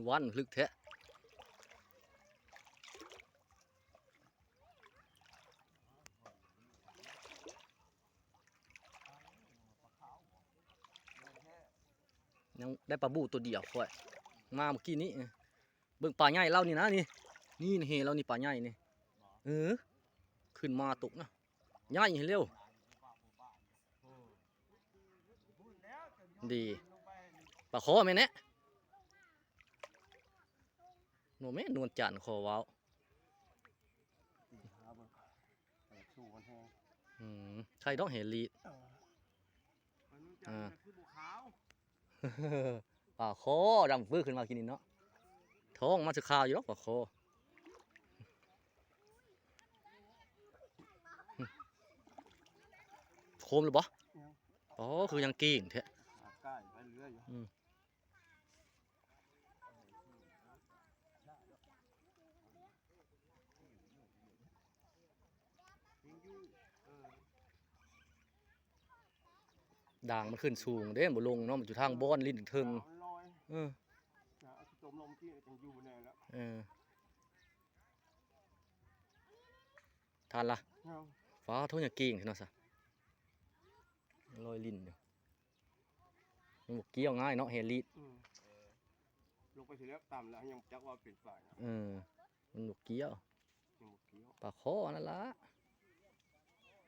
ວັນ ລຶກແທ້. ຍັງໄດ້ປາບູໂຕດຽວຂ້ອຍມາມື້ກີ້ນີ້. ເບິ່ງປາໃຫຍ່ລາວນີ້ນະ ນີ້ ນີ້ເຫລາວນີ້ ປາໃຫຍ່ນີ້. ເອີ ຂຶ້ນມາຕົກນະ ໃຫຍ່ເດ້. ດີ ປາຄໍແມ່ນແນະ ໂນແມ່ນນວນຈັນ ຂໍເວົ້າ. ອືມ ໃຊ່ດອກເຮລີດ. ອ່າ ປາຄໍດຳປຶ້ຂຶ້ນມາກິນນີ້ເນາະ ທ້ອງມັນຊິຂາວຢູ່ດອກປາຄໍ. ໂຄມແລ້ວບໍ່? ອໍ ຄືຍັງເກັ່ງແທ້. ອືມ. ດາງມັນຂຶ້ນສູງເດ້ ມັນບໍ່ລົງເນາະ ມັນຢູ່ທາງບ່ອນລິ້ນເທິງ. ເອີ ເອີ ທັນລະ. ຟ້າໂທ ຍັງເກັ່ງເນາະຊະ ລອຍລິ້ນຢູ່. ມັນບໍ່ກ່ຽວງ່າຍເນາະ ເຮລີດ. ອືມ ລົງໄປຊິແລ້ວ ຕ່ຳແລ້ວ ຍັງຈັກວ່າເປັນປາຫຍັງ. ເອີ ມັນບໍ່ກ່ຽວ ຍັງບໍ່ກ່ຽວ. ປາຄໍອັນນັ້ນລະ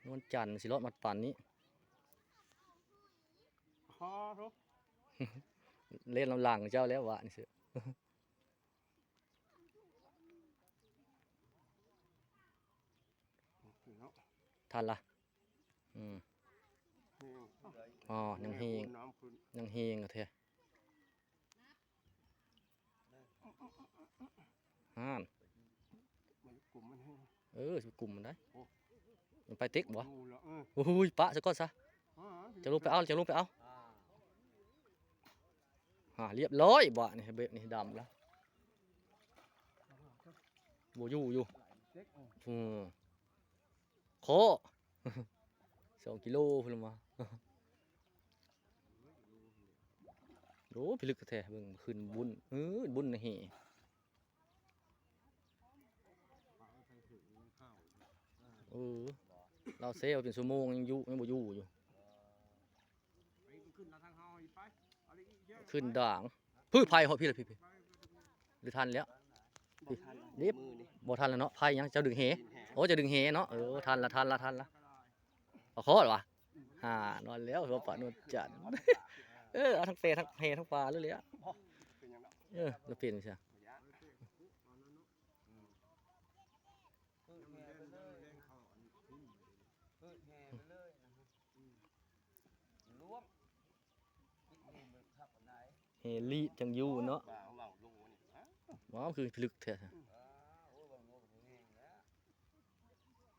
ນວນຈັນຊິລອດມັດປານນີ້. ຮາໂທ ເລ່ນນຳຫຼັງເຈົ້າແລ້ວວະນີ້. ທັນລະ. ອືມ ອໍ ຍັງແຮງ ຍັງແຮງແທ້. ຫັ້ນ ເອີ ຊິໄປກຸມມັນໄດ້. ມັນໄປເຕັກບໍ່? ໂອ້ຍ ປະຊະກ່ອນຊະ. ຈະລົງໄປເອົາ ຈະລົງໄປເອົາ. ອ່າ ຮຽບຮ້ອຍບາດນີ້ ເບະນີ້ດຳລະ ບໍ່ຢູ່ຢູ່. ອືມ ຂໍສອງກິໂລພຸ້ນລະມາ. ໂອ້ ພິລຶກແທ້ ເບິ່ງຂຶ້ນບຸ້ນ ເອີ ບຸ້ນແຮ. ເອີ ລາວເຊໄປເປັນຊົ່ວໂມງ ຍັງຢູ່ ຍັງບໍ່ຢູ່ຢູ່. ຂຶ້ນດາງ ພຸ້ນ ໄພຮອດພີ້ລະ ພີ້ ພີ້ ຫຼືທັນແລ້ວ? ບໍ່ທັນລະ ມືນີ້ ບໍ່ທັນລະເນາະ. ໄພຫຍັງ ເຈົ້າດຶງແຫ? ໂອ້ ເຈົ້າດຶງແຫເນາະ. ເອີ ທັນລະ ທັນລະ ທັນລະ. ປາຄໍລະວະ? ຫາ ນອນແລ້ວ ປານວນຈັນ. ເອີ ເອົາທັງແປທັງແຫທັງປາເລີຍແຫຼະ. ເອີ ລະເປັນຈັ່ງຊີ້. ເຮລີດຈັ່ງຢູ່ເນາະ. ວ້າວ ຄືພິລຶກແທ້. ເ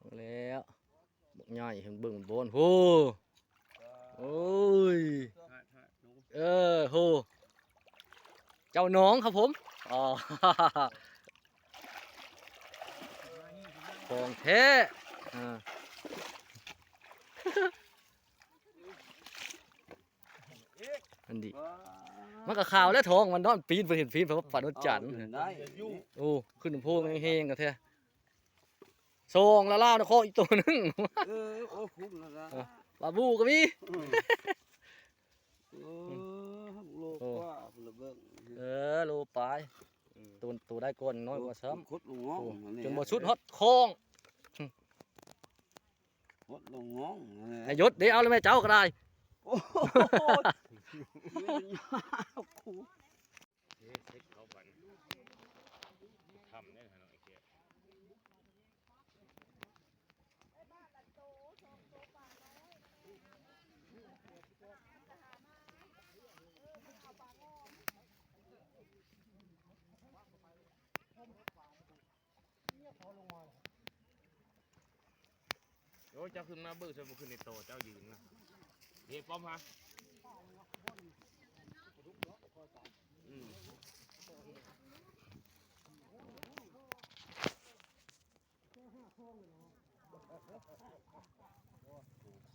ອົາແລ້ວ ບັກໃຫຍ່ ເບິ່ງບອນ ໂຫ ໂອ້ຍ ເອີ ໂຫ ເຈົ້າໜອງຄັບຜົມ. ອໍ ຂອງແທ້ ອ່າ ອັນນີ້ ມັນກໍຂາວແລ້ວ ທ້ອງມັນເນາະ ປີນ ເພິ່ນເຫັນປີນ ເພິ່ນວ່າປານວນຈັນ. ໂອ້ ຂຶ້ນໂພງແຮງໆ ກະແທ້. ສອງລະລາວນະ ຂໍອີກໂຕໜຶ່ງ. ເອີ ໂອ້ ຄຸ້ມລະລະ ເອີ ປາບູກໍມີ. ອືມ ໂອ້ ໂລກວ່າພຸ້ນລະເບິ່ງ. ເອີ ໂລປາຍ. ອືມ ໂຕ ໂຕໄດ້ກ້ອນນ້ອຍກວ່າຊ້ຳ ໂອ້ ຂຸດລົງງອງ ຈົນບໍ່ສຸດຮອດຄອງ. ຫົດລົງງອງ ນາຍົດເດ້. ເອົາແລ້ວແມ່ເຈົ້າກໍໄດ້. ໂອ້ຍ ໂອ້ຍ ເຈົ້າຂຶ້ນມາເບິ່ງ ເຈົ້າບໍ່ຂຶ້ນໃນໂຕ ເຈົ້າຢືນນະ ເຮັດປ້ອມຫາ ອືມ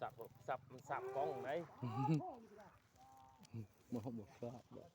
ສັບ ສັບ ມັນສັບກ້ອງໄດ໋. ບໍ່ ບໍ່ຊາບດອກ.